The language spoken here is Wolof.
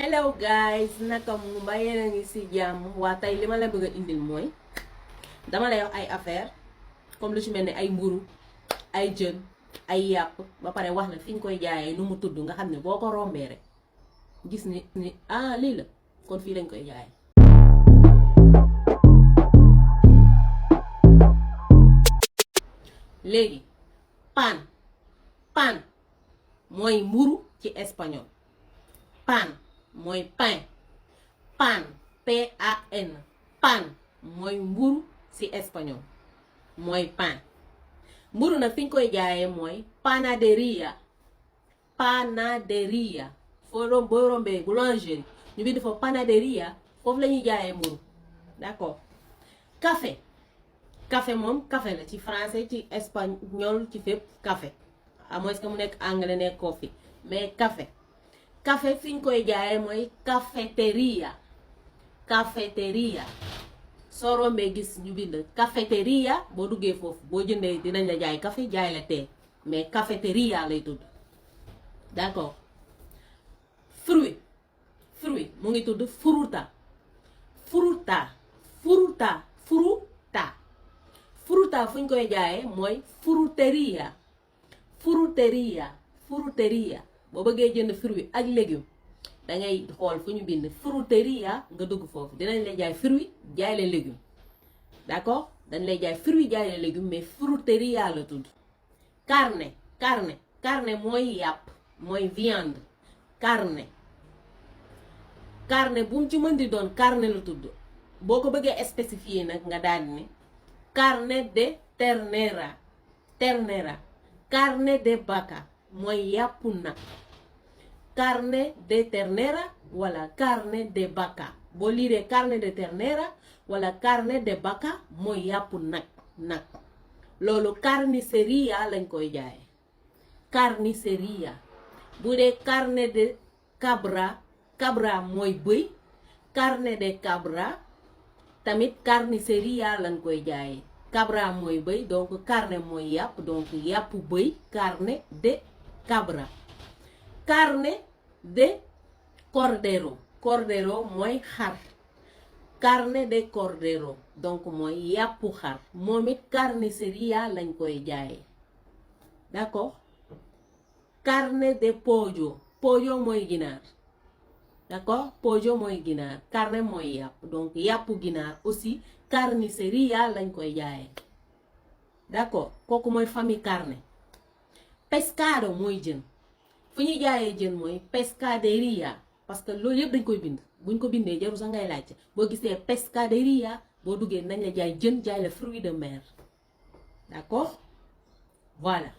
Hello guys, naka mu mbaa yéen a ngi ci jàmm. waa tey li ma la bëgg a indil mooy dama lay wax ay affaire comme lu ci mel ni ay mburu ay jën ay yàpp ba pare wax la fi ñu koy jaayee nu mu tudd nga xam ne boo ko rombee rek gis ni lii la kon fii lañ koy jaayee. léegi pan mooy mburu ci espagnol. pan mooy pain. pan pan pan mooy mburu ci espagnol mooy pain. mburu nag fi ñu koy jaayee mooy panaderia. boo rombee boulangerie ñu bind fa panaderia, foofu la ñuy jaayee mburu. d'accord. café moom café la ci français ci espagnol ci fépp café à moins que mu nekk anglais nekk coffee mais café fi ñu koy jaayee mooy cafétéria. soo rombee gis ñu bind cafétéria boo duggee foofu boo jëndee dinañ la jaay café jaay la thé mais cafétéria lay tudd. d'accord. fruit mu ngi tudd fruta fu ñu koy jaayee mooy fruteria. boo bëggee jënd fruit ak légume dangay xool fu ñu bind fruteria nga dugg foofu dinañ lay jaay fruit jaay la légume. d'accord dañ lay jaay fruit jaay la légume mais fruteria la tudd. carne mooy yàpp mooy viande. carne bu mu ci mën di doon carne la tudd. boo ko bëggee spécifier nag nga daal di ne carne de ternera. carne de vaca mooy yàppu nag. carne de ternera wala carne de vaca boo liiree carne de ternera wala carne de vaca mooy yàppu nag. loolu carniceria lañ koy jaayee. carniceria. bu dee carne de cabra mooy bëy. carne de cabra tamit carniceria lañ koy jaayee. cabra mooy bëy donc carne mooy yàpp donc yàpp bëy carne de cabra. carne de cordero mooy xar. carne de cordero donc mooy yàppu xar moom it carniceria lañ koy jaayee. d'accord. carne de pollo mooy ginaar. d'accord. pollo mooy ginaar carne mooy yàpp donc yàppu ginaar aussi carniceria lañ koy jaayee. d'accord kooku mooy famille carne. pescado mooy jën fu ñuy jaayee jën mooy pescaderia parce que loolu yëpp dañ koy bind buñ ko bindee jarul sax ngay laajte boo gisee pescaderia boo duggee nañ la jaay jën jaay la fruit de mer. d'accord voilà.